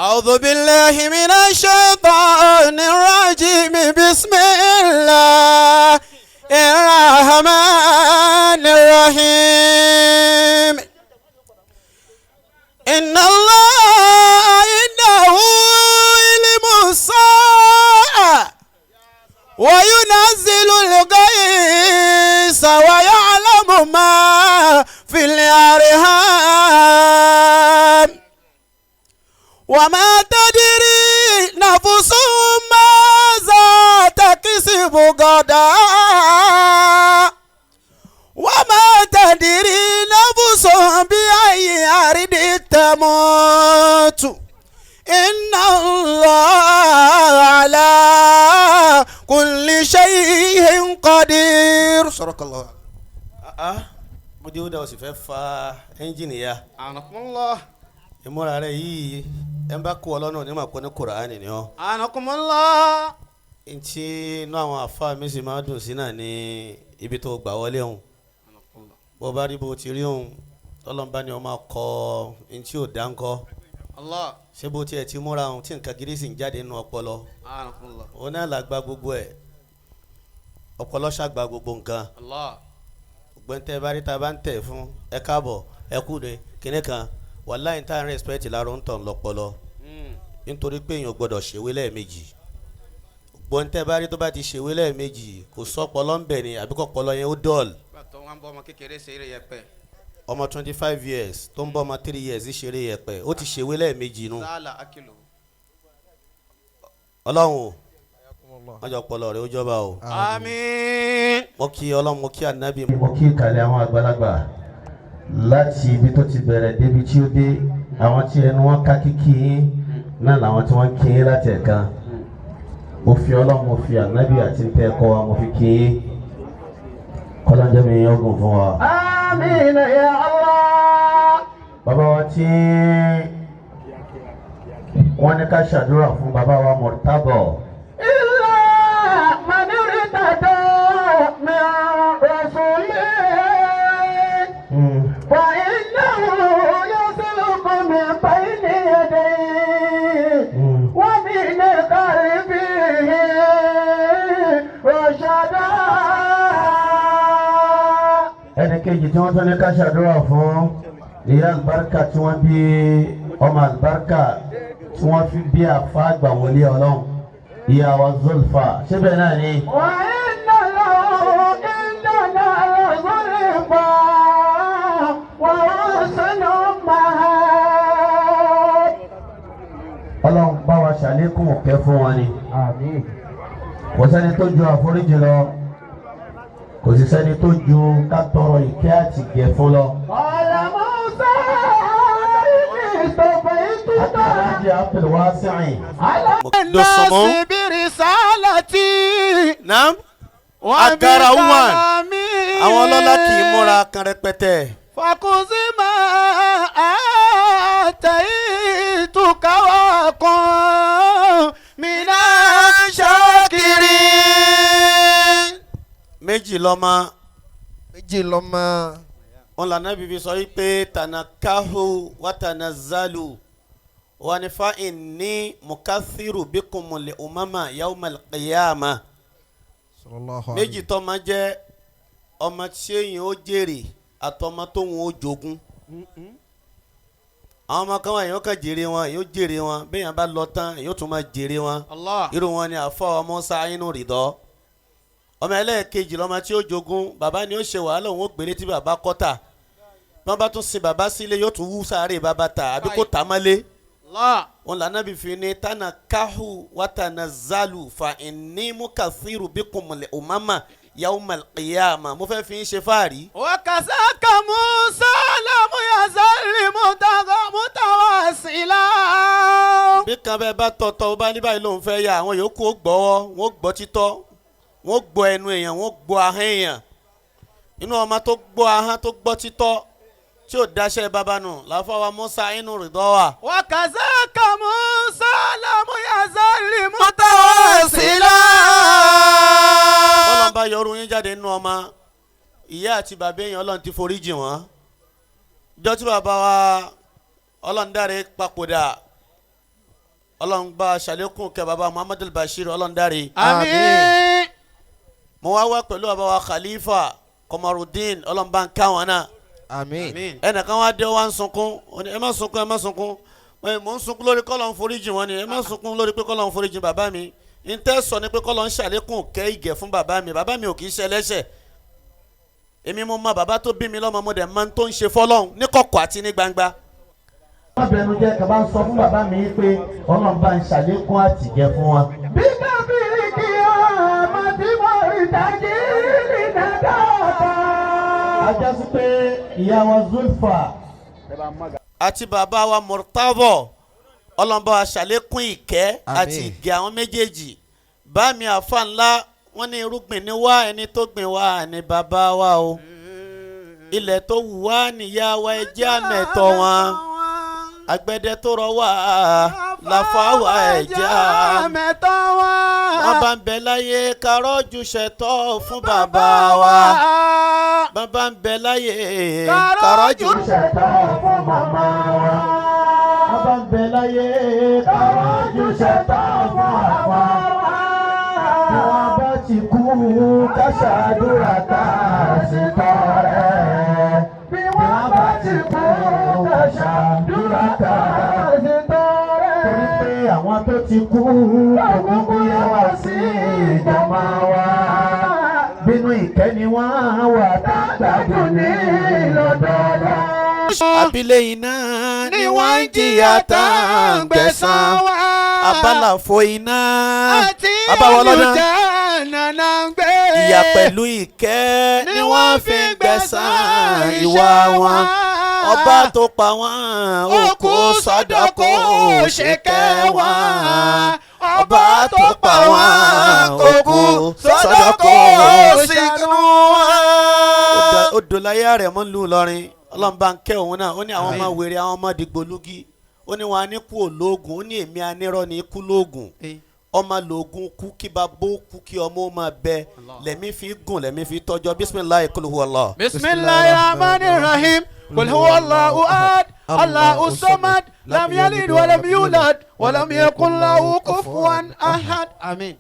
أعوذ بالله من الشيطان الرجيم. بسم الله الرحمن الرحيم. إن الله عنده علم الساعة وينزل الغيث ويعلم ما في الأرحام وما تدري نفس ماذا تكسب غدا وما تدري نفس بأي أرض تموت. إن الله على كل شيء قدير. صدق الله. Ah, mo dé ó dá o sì fẹ́ fa ẹ́ńjìnì ya. أنكم الله. Ìmúra rẹ yìí, ẹ ń bá kó ọ lọ́nà onímọ̀ kó ní Kùránì ni ọ́. أنكم الله. Ntí inú àwọn àfa mi sì máa dùn sí náà ní ibi tó gbà wọlé òun, bó bá rí bó ti rí òun, tọ́lọ́mbá ni wọ́n máa kọ ntí ò dáńkọ́. الله. Ṣé bó tiẹ̀ ti múra òun tí nǹkan gidi sì ń jáde nínú ọpọlọ? أنكم الله. Òun náà là gba gbogbo ẹ̀, ọpọlọ ṣàgbà gbogbo nǹkan. الله. Gbẹ̀ntẹ́ bá rí ta bá ń tẹ̀ fún ẹ káàbọ̀, ẹ kú de kinní kan, wàláhì tá à ń respect lára ń tàn lọ́pọlọ, nítorí pé èèyàn gbọ́dọ̀ ṣèwé lẹ́ẹ̀mejì. Gbọ̀ntẹ́ bá rí tó bá ti ṣèwé lẹ́ẹ̀mejì, kò sọ́pọlọ ń bẹ̀ ni àbí kọ́pọlọ yẹn ó dull. Tó wọn bọ ọmọ kékeré ṣeré yẹpẹ. Ọmọ 25 years tó ń bọ́ ọmọ 3 years ṣeré yẹpẹ̀, ó ti ṣèwé lẹ́ẹ̀mejì nu. Sálà akílò. Ọlọ́run o, wọ́n jọ ọpọlọ rẹ̀ ó jọba o. Àmín. Mo kí Ọlọ́run, mo kí Ànábì, mo kí ìkàlẹ̀ àwọn àgbàlagbà láti ibi tó ti bẹ̀rẹ̀ débi tí ó dé. Àwọn tí ẹnu wọn ká kíkí yín náà làwọn tí wọ́n kí yín láti ẹ̀ka. Mo fi Ọlọ́run, mo fi Ànábì àti ntẹ́ ẹ̀kọ́ wa, mo fi kí yín. Kọ́lájọ́ mi yín ogun fún wa. آمين يا الله. Bàbá wa tí wọ́n ní ká ṣàdúrà fún, bàbá wa Murtado. إلا من ارتدى من رسوله فإنه يسلك من بين يديه ومن خلفه رشدا. Ẹnì kejì tí wọ́n tún ní ká ṣàdúrà fún, ìyá àlùbáríkà tí wọ́n bí ọmọ àlùbáríkà tí wọ́n fi bí àfa àgbà wọlé Ọlọ́run, ìyá wa Zulfa, síbẹ̀ náà ni. وإن له عندنا لزلفى وحسن مآب. Ọlọ́run bá wa ṣàlékún òkè fún wọn ni. آمين. Kò sẹ́ni tó ju àforíjì lọ, kò sì sẹ́ni tó ju ká tọrọ ìkẹ́ àti ìgẹ̀ fún lọ. قال موسى إني اصطفيتك Aláàjì Abdul Wasi'in. على الناس برسالتي. Naam. Agara woman. Àwọn ọlọ́lá kì í múra kan rẹpẹtẹ. فخذ ما آتيتك وكن من الشاكرين. Méjì lọ́mọ. Méjì lọ́mọ. Wọn lànà bíbí sọ wípé tanakahu watanazalu wanifa inni mukathiru bikumul umama yawmal qiyama. Sallallahu Méjì tọ́mọ jẹ́ ọmọ tí èèyàn ó jèrè àtọmọ tóun ó jogún. Àwọn ọmọ kan wà, èèyàn kàn jèrè wọn, èèyàn ó jèrè wọn. Béèyàn bá lọ tán, èèyàn ó tún máa jèrè wọn. Allah. Irú wọn ni àfọ ọmọ sáyínú rìdọ́. Ọmọ ẹlẹ́ẹ̀kejì lọ́mọ tí ó jogún. Bàbá ni ó ṣe wàhálà, òun ó gbélé tí bàbá kọ́tà bí wọ́n bá tún sin bàbá sílé, yóò tún wú sáré bàbá ta àbí kó tà á mọ́lé. Allah. Wọn lànà bí fi ní tánà káhù wátànà zálù fa ìní mukathiru bikumul umama yawmal qiyama. Mo fẹ́ fi ń ṣe fáàrí. وكذاك موسى لم يزل متواصلا. Bí kan bẹ́ẹ̀ bá tọ̀tọ̀, ó bá ní báyìí lòun fẹ́ yà, àwọn yòókù ó gbọ́wọ́, wọ́n gbọ́ títọ́, wọ́n gbọ́ ẹnu èèyàn, wọ́n gbọ́ ahọ́n èèyàn. Inú ọmọ tó gbọ́ ahọ́n, tó gbọ́ títọ́, tí ò dáṣẹ́ bàbá nù láfọwọ́ Musa inú rìdọ́ wà. وكذاك موسى لم يزل متواصلا. Bọ́lá ń bá yọrù yín jáde nínú ọmọ, ìyá àti bàbá èèyàn, Ọlọ́run ti forí jì wọ́n. Jọ́ tí bàbá wa Ọlọ́run dáre papòdà. Ọlọ́run bá ṣàlékún kẹ́ baba Muhammadu Bashir, Ọlọ́run dáre. Àmín. Mo wá wá pẹ̀lú baba wa Khalifa Komarudin, Ọlọ́run bá ń ká wọn náà. Àmín. Ẹnìkan wá dé, wá ń sunkún. Ó ní, "Ẹ má sunkún, ẹ má sunkún." Ẹ, mò ń sunkún lórí kọ́lọ̀ ń foríjì wọn ni. Ẹ má sunkún lórí pé kọ́lọ̀ ń foríjì bàbá mi. N tẹ́ sọ ni pé kọ́lọ̀ ń ṣàlékún kẹ́ ìgẹ̀ fún bàbá mi. Bàbá mi ò kì í ṣe ẹlẹ́ṣẹ̀. Èmi mo mọ bàbá tó bí mi lọ́mọ, mo dẹ̀ máa ń tó ń ṣe fọ́lọ́hún ní kọ̀kọ̀ àti ní gbangba. Má bẹnu jẹ́ kaba ń sọ fún bàbá mi pé Ọlọ́run bá ń ṣàlékún àtìgẹ́ fún wa. Bí káfíìrì kí ọmọ tí mo rí tají ní nàdáàtà. A já sí pé ìyá wa Zulfa Àti bàbá wa Murtavo, Ọlọ́run bá wa ṣàlékún ìkẹ́ àti Àmín. ìgẹ̀ àwọn méjèèjì. Bá mi àfa ńlá, wọ́n ní irúgbìn ní wá, ẹni tó gbìn wá ní bàbá wa o, ilẹ̀ tó wù wá níyà wa, ẹjẹ́ àmẹ̀tọ́ wọn. Àgbẹ̀dẹ tó rọ wá làfà wá, ẹjẹ́ àmẹ́tọ́ wọn. Wọ́n bá ń bẹ láyé, karọ́jù ṣẹ̀tọ́ fún bàbá wa. Bàbá ń bẹ láyé, karọ́jù ṣẹ̀tọ́ fún màmá wa. Bàbá ń bẹ láyé, kọ́rọ́jù ṣẹ̀tọ́ fún àwa. Bí wọ́n bá ti kú, ká ṣàdúrà ká sì tọrẹ. Bí wọ́n bá ti kú, ká ṣàdúrà ká sì tọrẹ. Torí pé àwọn tó ti kú, òkùnkùn yẹ wá sí ìjọba wa. Bínú ìkẹ́ ni wọ́n wà, tá gbádùn ní lọ́dọọdọ. Abilé iná ni wọ́n ń jìyà tá à ń gbẹ̀san, abálàfo iná Àti bàbá wa lọ́dún àlùjánnà náà ń gbé. Ìyà pẹ̀lú ìkẹ́ ni wọ́n fi ń gbẹ̀san ìwà wọn. Ọba tó pa wọ́n òkú sọ́dọ̀ kó ṣe kẹ́ wọn. Ọba tó pa wọ́n òkú sọ́dọ̀ kó ṣe kẹ́ wọn. Odò láyé rẹ̀ mọ́ lù lọ́rin, Ọlọ́run bá ń kẹ́ òun náà. Ó ní àwọn ọmọ wèrè, àwọn ọmọ dìgbòlugi. Ó ní wọn á ní kú òlóògùn. Ó ní èmi anírọ́ ní kú lóògùn, ọmọ lóògùn kú. Kí bàbá ó kú, kí ọmọ ó máa bẹ, lẹ́mí fi gùn, lẹ́mí fi tọ́jọ́. Bisimilayi, kul huwa Allah. بسم الله الرحمن الرحيم. قل هو الله أحد، الله الصمد، لم يلد ولم يولد ولم يكن له كفوا أحد. آمين.